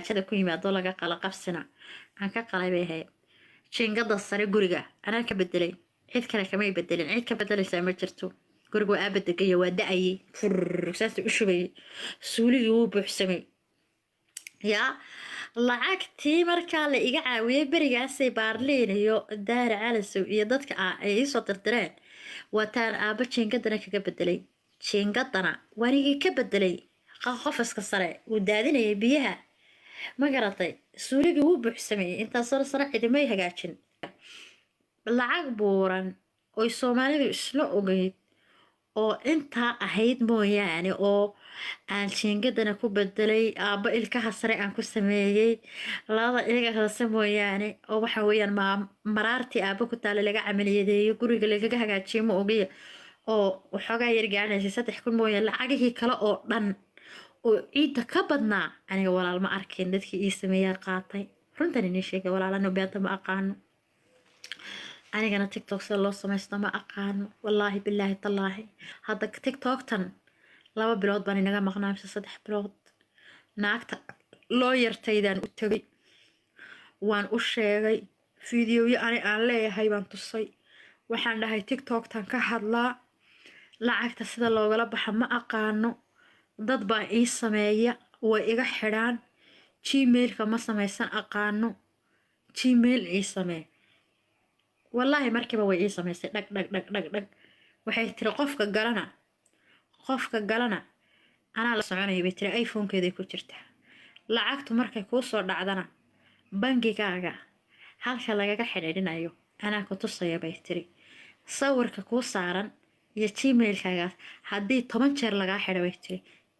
Xaajada ku yimaado laga qala qabsina aan ka qalay bay ahayd. Jiingada sare guriga anaa ka bedelay, cid kale kamay bedelin, cid ka bedelaysaa ma jirto. Guriga waa aaba degaya, waa da-ayay, furr saasuu u shubayay, suuligii wuu buuxsamay. Yaa lacagtii markaa la iga caawiyey berigaasay Baarliin iyo Daari Calasow iyo dadka ay iisoo dirdireen, waataan aaba jiingadana kaga bedelay. Jiingadana waanigii ka bedelay. Qofaska sare wuu daadinayay biyaha, ma garatay? Suuligii wuu buuxsameeyey. Intaasoo sano cidimay hagaajin. Lacag buuran oy Soomaalidu isla ogeyd oo intaa ahayd mooyaane, oo aan jiingadana ku bedelay, aabba ilkaha sare aan ku sameeyey, labada iliga hoose mooyaane, oo waxa weeyaan maraartii aabba ku taala laga camaliyadeeyo, guriga lagaga hagaajiyo, ma ogiya, oo waxoogaa yar gaadhaysay 3000 mooyaane, lacagihii kale oo dhan oo ciidda ka badnaa aniga walaal ma arkin. Dadkii ii sameeyaa qaatay. Runtan inii sheegay walaalano, beenta ma aqaano. Anigana TikTok sida loo samaysto ma aqaano, wallaahi bilaahi tallaahi. Hadda TikToktan 2 bilood baan inaga maqnaa mise 3 bilood. Naagta loo yartaydaan u tegay, waan u sheegay, fiidiyoyo ani aan leeyahay baan tusay. Waxaan dhahay, "TikToktan ka hadlaa, lacagta sida loogala baxa ma aqaano, dad baa ii sameeya, way iga xidhaan, Gmailka ma samaysan aqaano, Gmail ii samee." Wallaahi markiiba way ii samaysay, dhag dhag dhag dhag dhag. Waxay tiri, "Qofka galana, qofka galana anaa la soconaya," bay tiri. iPhonekeeday ku jirtaa. "Lacagtu markay kuu soo dhacdana bangigaaga halka lagaga xidhiidhinayo anaa ku tusaya," bay tiri. "Sawirka kuu saaran iyo Gmailkaagaas haddii 10 jeer lagaa xidho," bay tiri,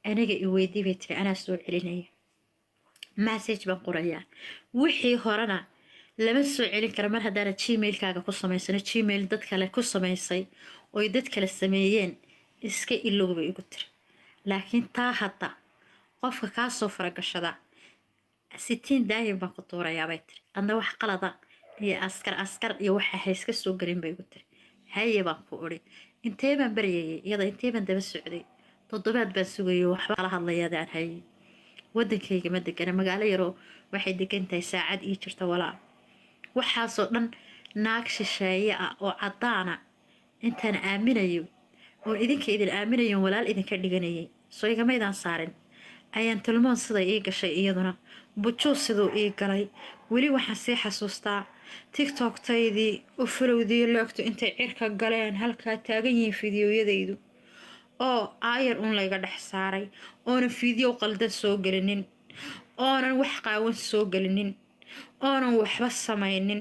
"aniga i weydii," bay tiri, "anaa soo celinaya, message baan qorayaa. Wixii horena lama soo celin karo mar haddaana Gmailkaaga ku samaysano, Gmail dad kale ku samaysay oy dad kale sameeyeen iska ilow," bay igu tiri. "Laakiin taa hadda qofka kaa soo faragashada sitiin daahim baan ku tuurayaa," bay tiri. "Adna wax qalada iyo askar askar iyo waxa hayska soo gelin," bay igu tiri. "Haye," baan ku uri. Intee baan baryayay iyada, intee baan daba socday, toddobaad baan sugayo, waxba kala hadlayaadaan hayay. Wadankayga ma degana, magaalo yaroo waxay degan tahay saacad ii jirta walaal. Waxaasoo dhan naag shisheeye ah oo caddaana intaan aaminayo oon idinka idin aaminayo, walaal idinka dhiganayay, soo igamaydaan saarin. Ayaan tilmoon siday ii gashay, iyaduna bujuus siduu ii galay. Weli waxaan sii xasuustaa TikToktaydii u followdii loogtu intay cirka galeen, halkaa taagan yihiin fiidiyoyadaydu, oo aayar uun layga dhex saaray, oonan fiidiyow qaldan soo gelinin, oonan wax qaawan soo gelinin, oonan waxba samaynin,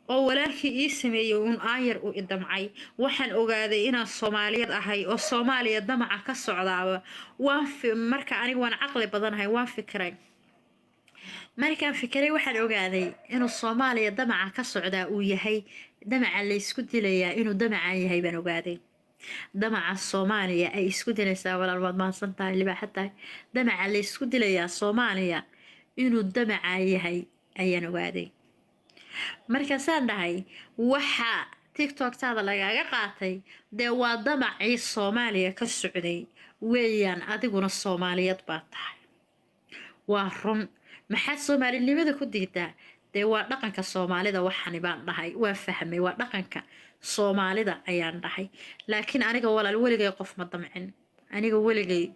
oo walaalkii ii sameeyey uun aayar u idamcay. Waxaan ogaaday inaan Soomaaliyad ahay oo Soomaaliya damaca ka socdaaba. Waan marka aniga waan caqli badanahay, waan fikiray. Markaan fikiray waxaan ogaaday inuu Soomaaliya damaca ka socdaa uu yahay damaca laysku dilayaa, inuu damacan yahay baan ogaaday. Damaca Soomaaliya ay isku dilaysaa, walaal waad mahadsan tahay, libaaxa tahay, damaca laysku dilayaa Soomaaliya inuu damaca yahay ayaan ogaaday. Markaasaan dhahay, waxa TikToktaada lagaaga qaatay dee waa damacii Soomaaliya ka socday weeyaan, adiguna Soomaaliyad baa tahay, waa run. Maxaad Soomaalinimada ku diidaa? Dee waa dhaqanka Soomaalida waxani, baan dhahay. Waa fahmay, waa dhaqanka Soomaalida ayaan dhahay. Laakiin aniga walaal weligay qof ma damcin, aniga weligay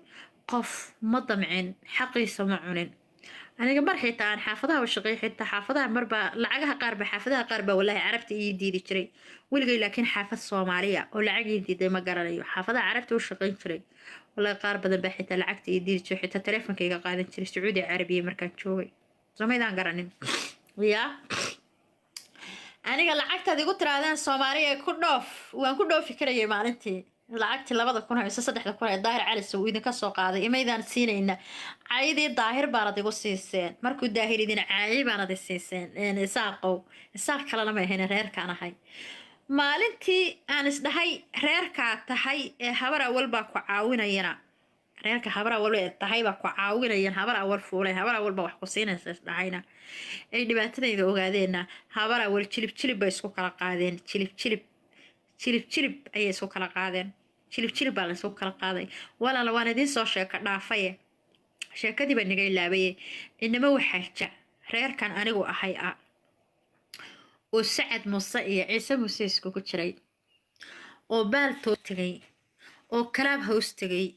qof ma damcin, xaqiisa ma cunin. Aniga mar xitaa aan xaafadaha u shaqeey, xitaa xaafadaha marbaa lacagaha qaar ba, xaafadaha qaar baa walaahi Carabta ii diidi jiray weligay. Laakiin xaafad Soomaaliya oo lacag ii diiday ma garanayo. Xaafadaha Carabta u shaqeyn jiray, walaahi qaar badan baa xitaa lacagta ii diidi jiray, xitaa taleefonka iga qaadan jiray Sacuudi Carabiya markaan joogay. Soomaydaan garanin yaa aniga lacagtaad igu tiraadeen Soomaaliya ku dhoof, waan ku dhoofi karayay maalintii lacagtii 2000 mise 3000 ee Daahir Calis uu idinka soo qaaday. Imaydaan siinayna caydii Daahir baanad igu siiseen. Markuu Daahir idin caayay baanad i siiseen. Isaaqow, Isaaq kalena ma ahayn, reerkaan ahay. Maalintii aan isdhahay reerkaa tahay ee Habar Awal baa ku caawinayana, reerka Habar Awal ee tahay baa ku caawinayan, Habar Awal fuulay, Habar Awal baa wax ku siinaysa isdhahayna, ay dhibaatadayda ogaadeenna, Habar Awal jilib jilib bay isku kala qaadeen. Jilib jilib, jilib jilib ayay isku kala qaadeen, jilib jilib baa la isku kala qaaday. Walaala, waan idiin soo sheeka dhaafaye. Sheekadii baa naga ilaabaye. Inama waxaa jira reerkan anigu ahay ah oo Sacad Muuse iyo Ciise Muuse iskugu jiray, oo Baaltoo tegay, oo Clubhouse tegay,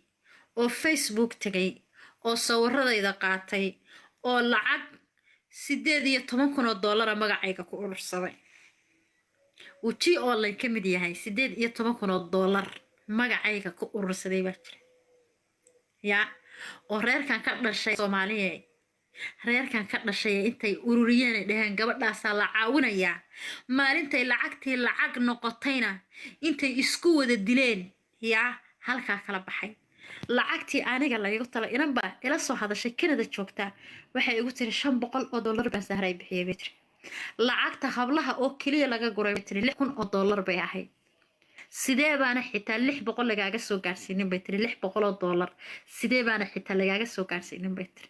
oo Facebook tegay, oo sawiradayda qaatay, oo lacag 18,000 oo dollara magacayga ku urursaday, uu G Online ka mid yahay, 18,000 oo dollar magacayga ku urursaday baa jira yaa, oo reerkan ka dhashay Soomaaliya, reerkan ka dhashay intay ururiyeen ay dhaheen gabadhaasaa la caawinayaa. Maalintay lacagtii lacag noqotayna intay isku wada dileen yaa halkaa kala baxay lacagtii aniga laygu tala. Inan baa ila soo hadashay, Canada joogtaa. Waxay igu tiri 500 oo dollar baan Sahray bixiyay, bay tiri. Lacagta hablaha oo keliya laga guray, bay tiri, 6000 oo dollar bay ahayd. Sidee baana xitaa 600 lagaaga soo gaarsiinin, bay tiri. 600 oo dollar sidee baana xitaa lagaaga soo gaarsiinin, bay tiri.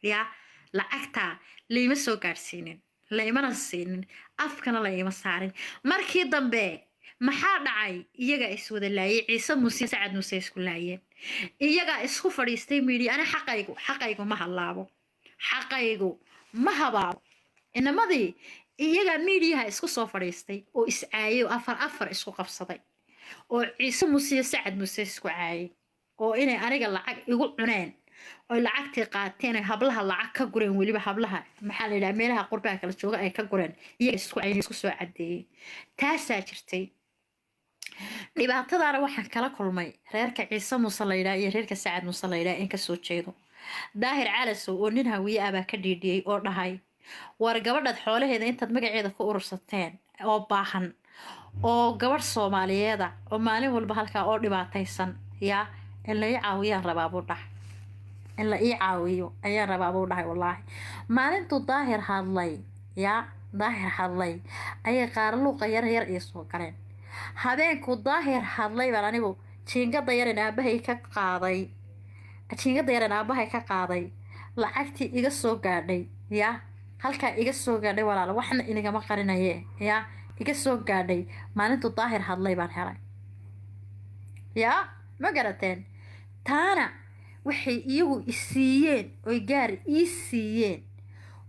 Yaa lacagtaa layma soo gaarsiinin, laymana siinin, afkana la ima saarin. Markii dambe maxaa dhacay? Iyagaa iswada laayay. Ciise Muuse, Sacad Muuse isku laayeen, iyagaa isku fadhiistay miidhi. Ani xaqaygu ma hallaabo, xaqaygu ma habaabo. Inamadii iyagaa miidiyaha isku soo fadhiistay oo is caayay, oo afar afar isku qabsaday, oo Ciise Muuse iyo Sacad Muuse isku caayay, oo inay aniga lacag igu cuneen oy lacagtii qaateen, ay hablaha lacag ka gureen, weliba hablaha maxaa la yidhaha meelaha qurbaha kala jooga ay ka gureen. Iyaga isku caayay, isku soo cadeeyey. Taasaa jirtay. Dhibaatadaana waxaan kala kulmay reerka Ciise Muuse la yidhaha iyo reerka Sacad Muuse la yidhaha in kasoo jeedo. Daahir Calasow oo nin Hawiye ah baa ka dhiidhiyey oo dhahay, war gabadhaad xoolaheeda intaad magaceeda ku urursateen oo baahan oo gabadh Soomaaliyeeda oo maalin walba halkaa oo dhibaataysan yaa, in la ii caawiyaan rabaa, buu dhahay. In la ii caawiyo ayaan rabaa, buu dhahay. Wallaahi, maalintuu Daahir hadlay, yaa Daahir hadlay, ayay qaaraluuqa yar yar ii soo galeen. Habeenkuu Daahir hadlay baan anigu jiingada yaran aabahay ka qaaday, jiingada yaran aabahay ka qaaday, lacagtii iga soo gaadhay yaa halkaa iga soo gaadhay. Walaala, waxna inigama qarinaye, yaa iga soo gaadhay maalintuu Daahir hadlay baan helay yaa. Ma garateen? Taana waxay iyagu isiiyeen oy gaar ii siiyeen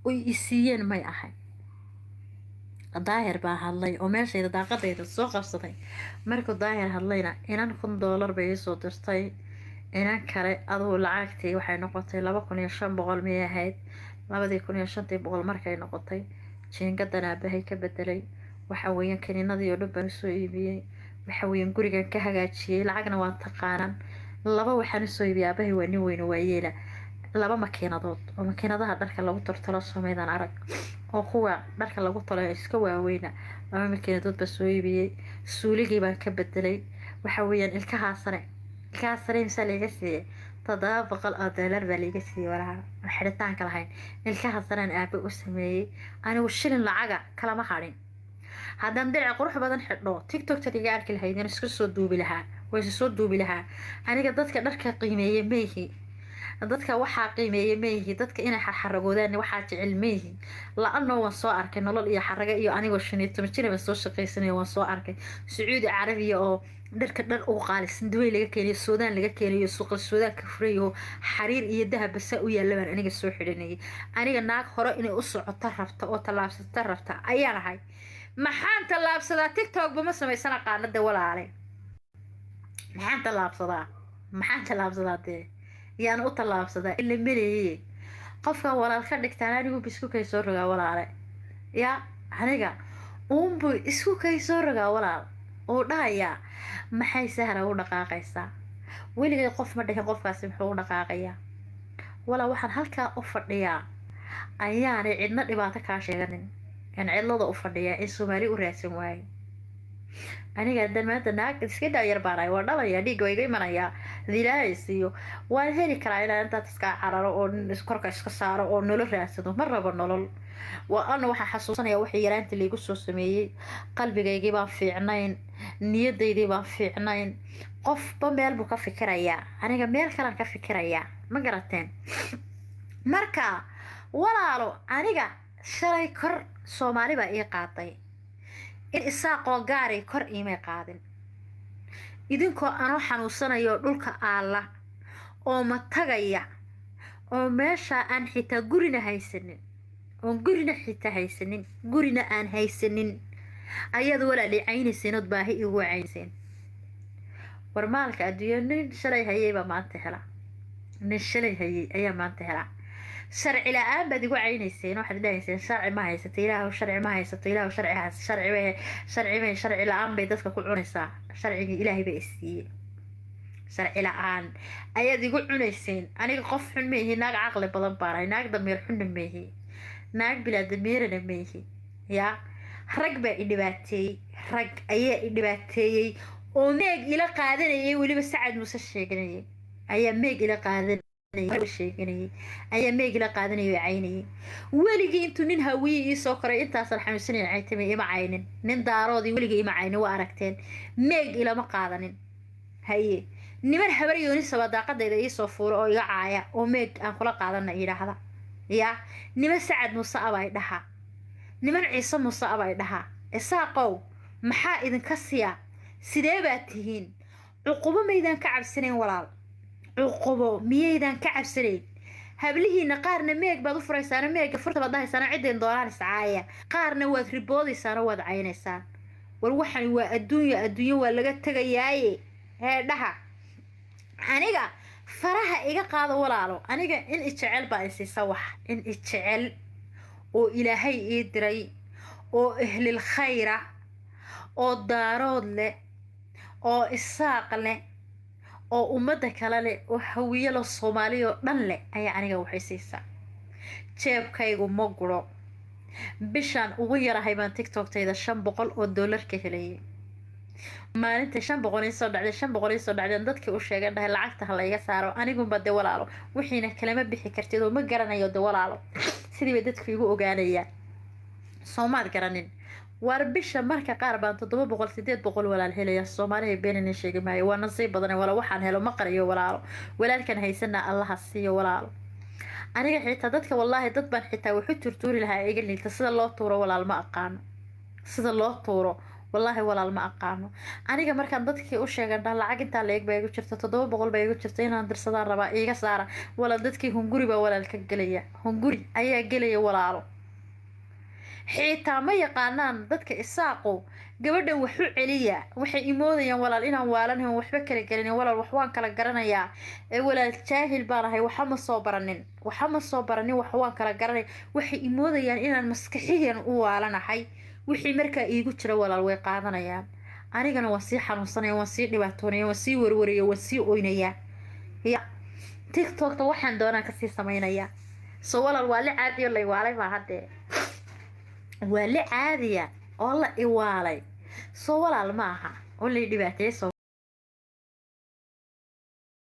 oy isiiyeen may ahay. Daahir baa hadlay oo meeshayda daaqadayda soo qabsaday. Markuu Daahir hadlayna inan $1000 bay iisoo dirtay, inan kale. Adugu lacagtii waxay noqotay 2500 miyay ahayd? 2500 markay noqotay, jiingadan aabahay ka bedelay, waxa weeyaan kaniinadii oo dhan baan usoo iibiyey, waxa weeyaan gurigan ka hagaajiyey. Lacagna waan taqaanaan. Laba waxaan usoo iibiyey, aabahay waa nin weyn oo waayeela, laba makiinadood oo makiinadaha dharka lagu tortolo someydaan arag, oo kuwa dharka lagu tolo iska waaweyna, laba makiinadood baa soo iibiyey. Suuligii baan ka bedelay. Waxa weeyaan ilkahaa sare, ilkahaa sare imsaa laiga siiyey? 700 oo doolar baa laiga siiyey walaha oo xidhitaanka lahayn. Ilkaha sareen aabe u sameeyey. Anigu shilin lacaga kalama hadhin. Haddaan dirac qurux badan xidho, TikTokta iga arki lahayd in isku soo duubi lahaa, waa isu soo duubi lahaa. Aniga dadka dharka qiimeeye meyhi, dadka waxaa qiimeeye meyhi, dadka inay xarxaragoodaan waxaa jecel meyhi. La-anoo waan soo arkay nolol iyo xarago, iyo anigoo 15 jira baan soo shaqaysanaya. Waan soo arkay Sacuudi Carabiya oo dharka dhar ugu qaalisan Dubay laga keenayo, Suudaan laga keenayo, suuqa Suudaan ka furayo, xariir iyo dahab basa u yaalla baan aniga soo xidhanayay. Aniga naag hore inay u socoto rabta oo tallaabsata rabta ayaan ahay. Maxaan tallaabsadaa? TikTokba ma samaysan aqaanade walaale. Maxaan tallaabsadaa? Maxaan tallaabsadaa dee? Yaan u tallaabsadaa ila meleeye? Qofka walaal ka dhigtaan anigu isku kay soo rogaa walaale. Yaa aniga uunbuu isku kay soo rogaa walaal, uu dhahayaa maxay Sahra u dhaqaaqaysaa? Weligay qof ma dhihin qofkaasi muxuu u dhaqaaqayaa. Walaa waxaan halkaa u fadhiyaa ayaanay cidna dhibaato kaa sheeganin aan cidlada u fadhiyaa in Soomaali u raadsan waayo. Aniga haddaan maanta naag iska dhaayar baanahay, waa dhalayaa, dhiigga waa iga imanayaa, hadii siiyo waan heli karaa inaan intaas iska cararo oo korka iska saaro oo nolol raadsado. Ma rabo nolol. Waa ana waxaan xasuusanaya wixii yaraantii laygu soo sameeyey. Qalbigaygii baan fiicnayn, niyadaydii baan fiicnayn. Qofba meel buu ka fikirayaa, aniga meel kalaan ka fikirayaa. Ma garateen? Marka walaalo, aniga shalay kor Soomaali baa ii qaaday, in Isaaqoo gaaray kor iimay qaadin. Idinkoo anoo xanuunsanayo dhulka aalla oo matagaya. Oo meesha aan xitaa gurina haysanin, oon gurina xitaa haysanin, gurina aan haysanin, ayaad walaal i caynayseen ood baahi igu caynayseen. War maalka adduunya nin shalay hayay baa maanta hela, nin shalay hayay ayaa maanta helaa. Sharci la-aan baad igu caynayseen. Waxaad dhahayseen sharci ma haysato, Ilaahu sharci ma haysato, Ilaahu sharci has, sharci bay, sharci bay, sharci la-aan bay dadka ku cunaysaa. Sharcigii Ilaahay baa isiiyey. Sharci la-aan ayaad igu cunayseen. Aniga qof xun ma ihi, naag caqli badan baanahay, naag damiir xunna ma ihi, naag bilaa damiirana ma ihi. Yaa rag baa i dhibaateeyey, rag ayaa i dhibaateeyey oo meeg ila qaadanayay, weliba Sacad Muuse sheeganayay ayaa meeg ila qaadanayay, sheeganayay ayaa meeg ila qaadanayay oo caynayay. Weligii intuu nin Hawiye ii soo koray intaasan xanuunsanaya caytamay ima caynin. Nin Daaroodii weligii ima caynin, waa aragteen, meeg ilama qaadanin. Haye, niman Habar Yoonisaba daaqadayda iisoo fuula oo iga caaya oo meeg aan kula qaadana yidhaahda. Yaa niman Sacad Muuse abaa i dhahaa, niman Ciise Muuse abaa i dhahaa. Isaaqow, maxaa idinka siya? Sidee baad tihiin? Cuqubo maydaan ka cabsanayn walaal? Cuqubo miyaydaan ka cabsanayn? Hablihiina qaarna meeg baad u furaysaano, meega furta baad dhahaysaano, ciddeen doonaan iscaaya. Qaarna waad riboodaysaano, waad caynaysaan. War waxani waa adduunyo, adduunyo waa laga tegayaaye. Heedhaha, aniga faraha iga qaado walaalo. Aniga in ijecel baa isiisa wax, in ijecel oo Ilaahay ii diray oo ehlil khayra oo Daarood leh oo Isaaq leh oo ummadda kale leh oo Hawiye leh, Soomaaliya oo dhan leh ayaa aniga waxay siisaa. Jeebkaygu ma guro. Bishaan ugu yarahay baan TikToktayda $500 ka helayay. Maalinta 500 ii soo dhacday, 500 ii soo dhacdeen, dadkii u sheegeen, dhahay lacagta ha layga saaro. Anigunba de walaalo wixiina kalama bixi kartid oo ma garanayo de walaalo, sidii bay dadku igu ogaanayaan. Soomaad garanin? Waar bisha marka qaar baan 700, 800 walaal helaya. Soomaaliya, been inin sheegi maayo, waa nasiib badan walaal. Waxaan helo ma qariyo walaalo. Walaalkan haysana Allaha siiyo walaalo. Aniga xitaa dadka, wallaahi, dad baan xitaa waxu turtuuri lahaa iga liita. Sida loo tuuro walaal ma aqaano, sida loo tuuro wallaahi walaal ma aqaano. Aniga markaan dadkii u sheegan dhan lacag intaa la-eg baa igu jirta, 700 baa igu jirta, inaan dirsadaan rabaa, iiga saara walaal, dadkii hunguri baa walaal ka gelaya, hunguri ayaa gelaya walaalo. Xitaa ma yaqaanaan dadka Isaaqu gabadhan wax u celiya. Waxay imoodayaan walaal inaan waalanahay, waxba kala gelinin. Walaal, wax waan kala garanayaa ee walaal jaahil baan ahay, waxa ma soo baranin, waxa ma soo baranin, wax waan kala garanay. Waxay imoodayaan inaan maskaxiyan u waalanahay. Wixii markaa iigu jira walaal way qaadanayaan, anigana waan sii xanuunsanaya, waan sii dhibaatoonaya, waan sii warwaraya, waan sii oynayaa. Ya TikTokta waxaan doonaan kasii samaynayaa. So walaal, waa la caadiyo, la iwaalay maa haddee, waa la caadiya oo la iwaalay. Soo walaal ma aha oo lay dhibaateeyey soo.